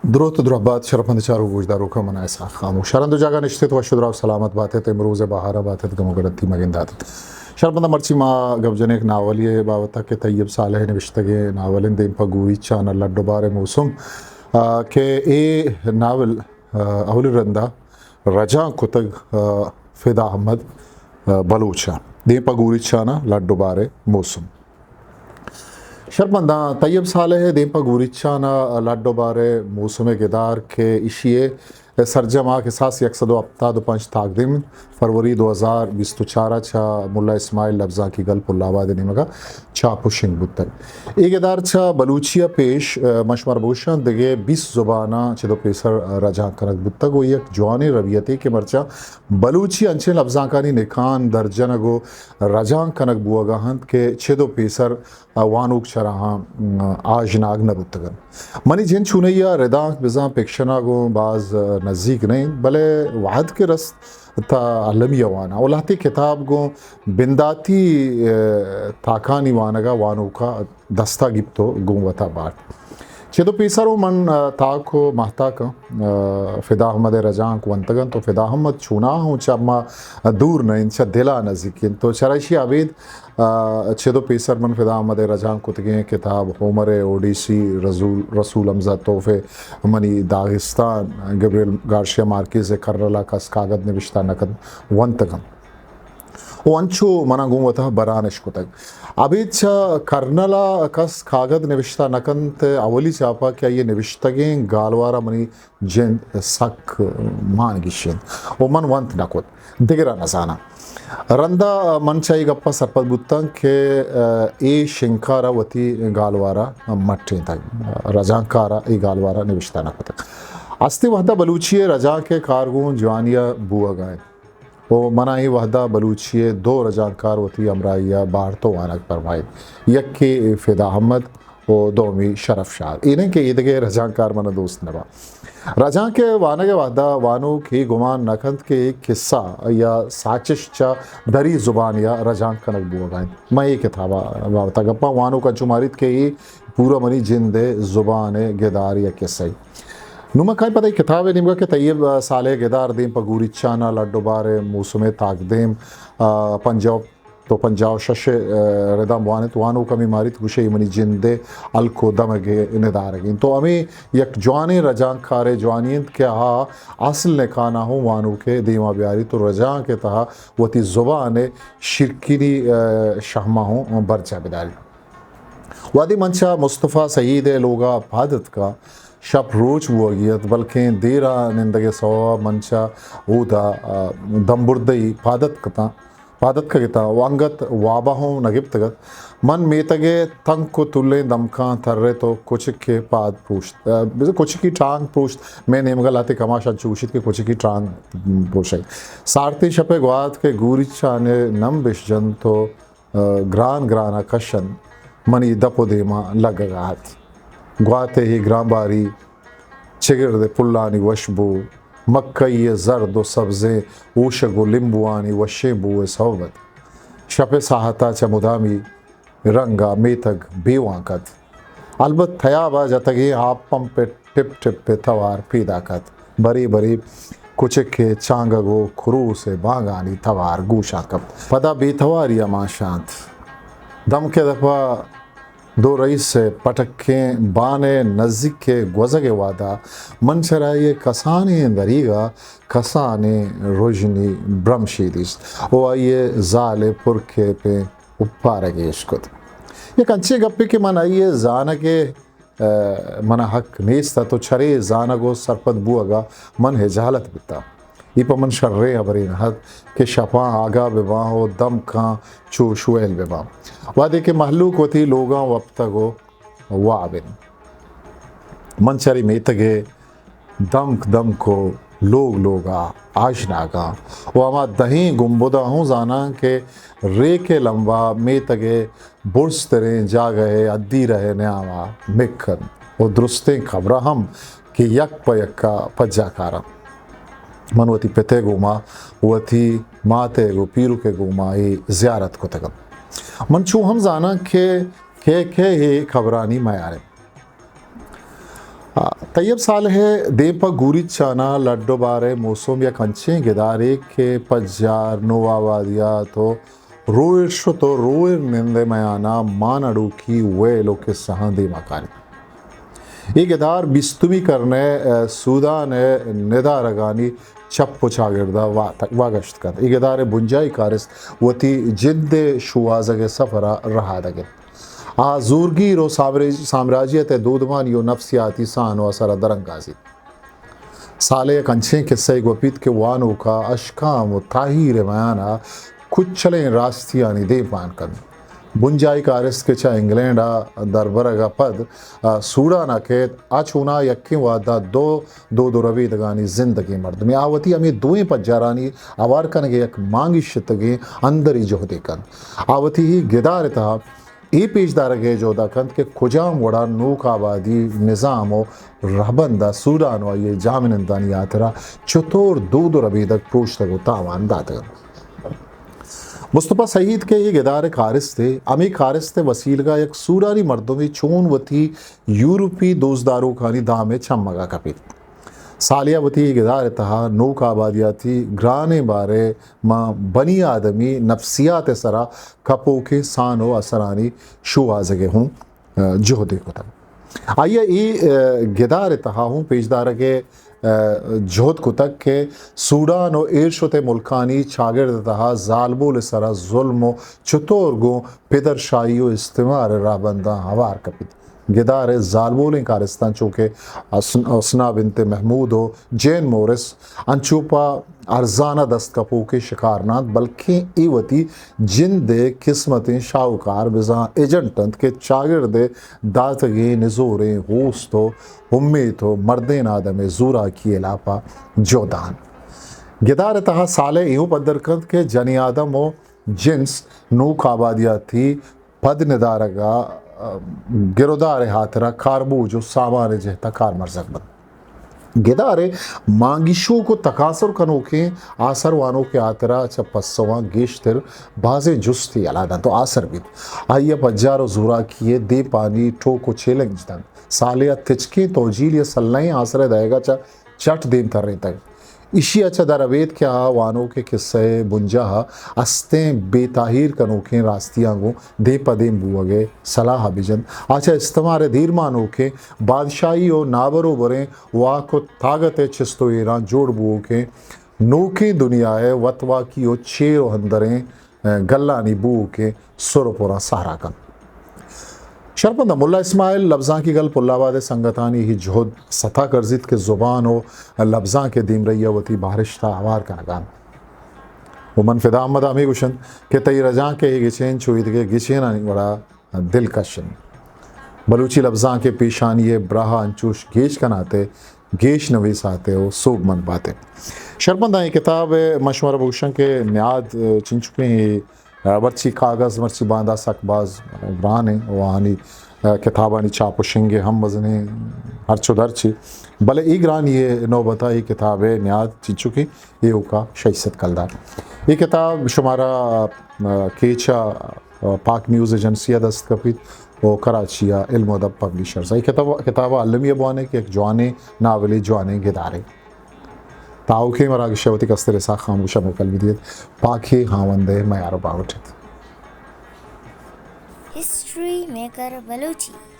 دروت و درہبات شرپمند چاروک گوشداروکاں، من اسحاق خاموش۔ شرند و جاگہ نشتت، وش و دراہ و سلامت باتت، امروز بہارا باتت، گم و گڑتی مگنداتت۔ شرپمند، مرچی ما گپ جنیں یک ناولی ء بابت کہ طیب صالح نوشتگیں ناول انت دیم پہ گوریچان ء لڈ و بار موسم، آ، کہ اے ناول، آ، اولی رندا رجانک کتگ، آ، فدا احمد، آ، بلوچ ء دیم پہ گوریچان ء لڈ و بار موسم۔ شرپمنداں، طیب صالح ء دیم پہ گوریچان ء لڈ و بار موسم ء گدار کہ ایشی ء سرجم ء کساس یک سد و ہپتاد و پنچ تاکدیم فروری دو ہزار بیست و چار ء چہ ملا اسماعیل لبزانکی گل پل آباد ء نیمگ ء چاپ و شنگ بوتگ۔ اے گدار چہ بلوچی ء پیش، ء، من شمار بگوشاں، دگہ بیست زباناں چد و پیسر رجانک کنگ بوتگ و یک جوانیں ربیتے کہ مرچاں بلوچی انچیں لبزانکانی نکان درجنگ و رجانک کنگ بوہگا انت کہ چد و پیسر وانوک چراہاں، م، آژناگ نہ بوتگ انت۔ منی جند چونئی ء ردانک بزاں پکشن ء گوں باز نزیک نہ انت، بلے وہد کہ رست تہ المی ء واناں و لہتے کتاب گوں بنداتی، ء، تاکانی وانگ ء وانوک ء دست ء گپت و گوں وت ء بارت۔ چد و پیسر و من، ء، تاک و ماہتاکاں، ء، فدا احمد ء رجانک ونتگ انت و فدا احمد چوناہا اوں چہ ما دور نہ انت، چہ دل ء نزیک انت و چرایشی ء ابید، ء، چد و پیسر من فدا احمد ء رجانک کتگیں کتاب ہومر ء اوڈیسی، رسول، رسول حمزہ توف ء منی داغستان، گبریل گارشیا مارکیز ء کرنل ء کس کاگد نبشتہ نہ کنت ونتگ انت۔ و انچو منا گوں وتا بران اش کتگ۔ ابید چہ کرنل ء کس کاگد نبشتہ نہ کنت، اولی چاپا کہ آئی ء نبشتگیں گالوارا منی جند سک مان گیشینت و من ونت نہ کت، دگرا نہ زاناں۔ رندا من چہ اے گپا سرپد بوتاں کہ، ء، اے شنکارا وتی گالوارا مٹینتگ، رجانکارا اے گالوارا نبشتہ نہ کتگ۔ ہستی وہدا بلوچی ء رجانک ء کار گوں جوانی ء بوہگا انت۔ و منا اے وہدا بلوچی ء دو رجانکار وتی ہمراہی ء بارت و وانگ پرمائیت، یکے فدا احمد و دومی شرف شاد۔ اے نہ کہ اے دگہ رجانکار منا دوست نہ باں۔ رجانک ء وانگ ء وہدا وانوک اے گمان نہ کنت کہ اے قصہ یا ساچش چہ دری زبان یا رجانک کنگ بوہگا انت۔ من اے کتاب ء بابت ء گپاں، وانوک انچو ماریت کہ اے پورا منی جند ء زبان ء گدار یا قصہ ء۔ نوں ما کائیں پدا اے کتاب ء نیمگا کہ طیب، ء، صالح گدار دیم پہ گوریچان ء لڈ و بار ء موسم ء تاکدیم، ء، پنجاہ تو پنجاہ و شش ء، ء، رداں بوانت، وانوک ہمے ماریت گوشے اے منی جند ء ہلک و دمگ ء ندارگ انت۔ تو ہمے یک جوانیں رجانکار ء جوانی انت کہ آ اصل نکانا ہوں وانوک ء دیما بیاریت و رجانک ء تہا وتی زبان ء شیرکنی، ء، شہما ہوں برجا بداریت۔ وہدے من چہ مصطفی سعید ء لوگا پاد اتکاں، شپ روچ بوہگی ات، بلکیں دیر ء نندگ ء سوب ء من چہ اودا، ء، دمبردئی پاد اتکتاں، پاد اتکگ اتاں و انگت واب ء ہوں نہ گپتگ ات۔ من میتگ ء تنک و تلیں دمکاں ترت و کچک ء پاد پروشت، ء، بزاں کچکی ٹانگ پروشت۔ مئے نیمگ ء لہتے کماش انچو گوشیت کہ کچکی ٹانگ پروشگ۔ سارتیں شپ ء گوات کہ گوریچان ء نمب اش جنت و گران گران ء کشن منی دپ و دیما لگگا ات۔ گوات ء اے گرانباری چگرد ء پلانی وشبو، مکئی ء زرد و سبزیں اوشگ و لیمبوانی وشیں بو ء سوب ات۔ شپ ء ساہت ء چہ مدامی رنگ ء میتگ بیوانک ات۔ البت تیاب ء جتگیں آپ پمپ ء ٹپ ٹپ ء توار پیداک ات۔ برے برے کچک ء چانگگ و کروس ء بانگانی توار گوشاں کپت۔ پدا بے تواری ء مان شانت۔ دمک ء دپ ء دو رئیس ء پٹکیں بان ء نزیک ء گوزگ ء وہدا من چرائی ء کسانیں دریگ ء کسانیں رژنی برمشے دیست و آئی ء زال ء پر کیپیں اپارگے اشکت۔ یک انچیں گپے کہ من آئی ء زانگ ء، ء، منا حق نیست ات و چرے زانگ و سرپد بوہگ ء من ہجالت بوتاں۔ اے پہ من شریں ہبرے نہ ات کہ شپاں آگاہ بہ باں و دمکاں چوش ویل بہ باں۔ وہدے کہ مہلوک وتی لوگاں وپتگ و واب انت۔ من چرے میتگ ء دمک دمک و لوگ لوگ ء آژناگاں و ہما دہیں گنبداں ہوں زاناں کہ ریک ء لمبا میتگ ء برزتریں جاگہ ء ادیرہ ء نیام ء مک انت و درستیں قبرہ ہم کہ یک پہ یکا پجا کاراں۔ من وتی پت ء گوما، وتی مات ء گوں پیرک ء گوما اے زیارت کتگ انت۔ من چو ہم زاناں کہ کئے کئے اے قبرانی میار انت۔ آ، طیب صالح ءِ دیم پہ گوریچان ءَ لڈ ءُ بار ءِ موسم یک انچیں گدارے کہ پجار، نوآبادیات ءُ روئر شت ءُ روئر نند ءِ میان ءَ مان اڑوکی ویل ءُ کسہاں دیم ءَ کاریت۔ اے گدار بیستمی کرن ءِ، ءَ، سودان ءِ ندارگانی چپ ءُ چاگرد ءَ وات-، واگشت کنت۔ اے گدار ءِ بنجاہی کارست وتی جند ءِ شوہازگ ءِ سفر ءَ رہادگ انت۔ آ زورگیر ءُ سامراج-، سامراجیت ءِ دودمانی ءُ نفسیاتی سان ءُ اثر ءَ درانگازیت۔ صالح یک انچیں کسہ ءَ گوپیت کہ وانوک ءَ اشکام ءُ تاہیر ءِ میان ءَ کچلیں راستیانی دیمپان کنت۔ بنجاہی کارست کہ چہ انگلینڈ ءَ دربرگ ءَ پد، ءَ، سوڈان ءَ کیت، آ چوناہا یکیں وہد ءَ دو دود ءُ ربیدگانی زندگیں مردمے۔ آ وتی ہمے دوئیں پجارانی ہوار کنگ ءِ یک مانگیشتگیں اندری جہدے کنت۔ آ وتی گدار ءِ تہا اے پیش دارگ ءِ جہد ءَ کنت کہ کجام وڑ ءَ نوک آبادی نظام ءُ رہبند ءَ سوڈان ءُ آئی ءِ جاہمنندانی ہاترا چتور دود ءُ ربیدگ پروشتگ ءُ تاوان داتگ انت۔ مصطفی سعید کہ اے گدار ءِ کارستے، ہمے کارست ءِ وسیلگ ءَ یک سوڈانی مردمے چون وتی یورپی دوستداروکانی دام ءِ چمگ ءَ کپیت۔ صالح ءَ وتی اے گدار ءِ تہا نوک آبادیاتی گرانیں بار ءَ ماں بنی آدمی نفسیات ءِ سرا کپوکیں سان ءُ اثرانی شوہازگ ءِ ہوں، ءَ، جہدے کتگ۔ آئی ءَ اے، ءَ، گدار ءِ تہا ہوں پیشدارگ ءِ، ءَ، جہد کتگ کہ سوڈان ءُ ایر شت ءِ ملکانی چاگرد ءِ تہا زالبول ءِ سرا ظلم ءُ چتور گوں پدرشاہی ءُ استعمار ءِ رہبنداں ہوار کپیت۔ گدار ءِ زالبولیں کارستاں چو کہ حسن-، حسنا بنت محمود ءُ جین مورس انچو پہ ارزان ءَ دست کپوکیں شکار نہ انت، بلکیں اے وتی جند ءِ قسمتیں شاہوکار بزاں ایجنٹ انت کہ چاگرد ءِ داتگیں نزوریں اوست ءُ امیت ءُ مردین آدم ءِ زوراکی ءِ ہلاپ ءَ جہد ءَ انت۔ گدار ءِ تہا صالح ایہو پدر کنت کہ جنی آدم ءُ جنس نوک آبادیاتی پد ندارگ ءَ، ءَ، گرودار ءِ ہاترا کاربوج ءُ سامان ءِ جہت ءَ کارمرزگ بنت۔ گدار ءِ مانگیشوک ءُ تکاسر کنوکیں آسر وانوک ءِ ہاترا چہ پسواں گیشتر بازیں جستے یلہ دنت ءُ آسر بیت۔ آئی ءَ پجار ءُ زوراکی ءِ دیمپانی ٹوک ءُ چیلنج دنت۔ صالح ءَ تچکیں توجیل ءِ سلہیں آسر ءِ دئیگ ءَ چہ چٹ دیم ترینتگ۔ ایشی ءَ چہ در ابیت کہ آ وانوک ءِ کسہ ءِ بنجاہ ءَ استیں بے تاہیر کنوکیں راستیاں گوں دیم پہ دیم بوگ ءِ سلاہ ءَ بجنت۔ آ چہ استعمار ءِ دیرمانوکیں بادشاہی ءُ نابروبریں واک ءُ تاگت ءِ چست ءُ ایراں جوڑ بوؤکیں نوکیں دنیا ءِ وتواکی ءُ چیر ءُ اندریں گلانی بوؤکیں سر ءُ پراں سہرا کنت۔ شرپنداں، ملا اسماعیل لبزانکی گل پل آباد ءِ سنگتانی اے جہد ستا کرزیت کہ زبان ءُ لبزانک ءِ دیمرئی ءَ وتی بہرشت ءَ ہوار کنگ ءَ انت۔ ءُ من فدا احمد ءَ ہمے گوشنت کہ تئی رجانک ءِ اے گچین چو ایدگہ گچینانی وڑا دلکش انت۔ بلوچی لبزانک ءِ پیشانی ءِ براہ ءَ انچوش گیش کنات ءُ گیش نویسات ءُ سوبمند بات ءُ۔ شرپنداں، اے کتاب ءَ من شمارا بگوشاں کہ نیاد، ءَ، چنچکیں، ءَ، مرچی کاغذ مرچی باندا سک باز گران انت ءُ آہانی، ءَ، کتابانی چاپ ءُ شنگ ءَ ہم مزنیں ہرچ ءُ درچی، بلے اے گرانی ءِ نوبت ءَ اے کتاب ءِ نیاد چنچکیں ایوکا شش سد کلدار۔ اے کتاب شمارا، ءَ، کیچ ءَ پاک نیوز ایجنسی ءَ دست کپیت ءُ کراچی ءَ علم ءُ ادب پبلشرز ءَ۔ اے کتاب، کتاب ءَ المی ءَ بوان ئے کہ یک جوانیں ناولے، جوانیں گدارے۔ تاوکیں مراگش ءَ وتی کستر اسحاق خاموش ءَ موکل بدیت۔ پاکیں ہاوند ءِ میار ءُ باہوٹ ات۔ History maker Balochi.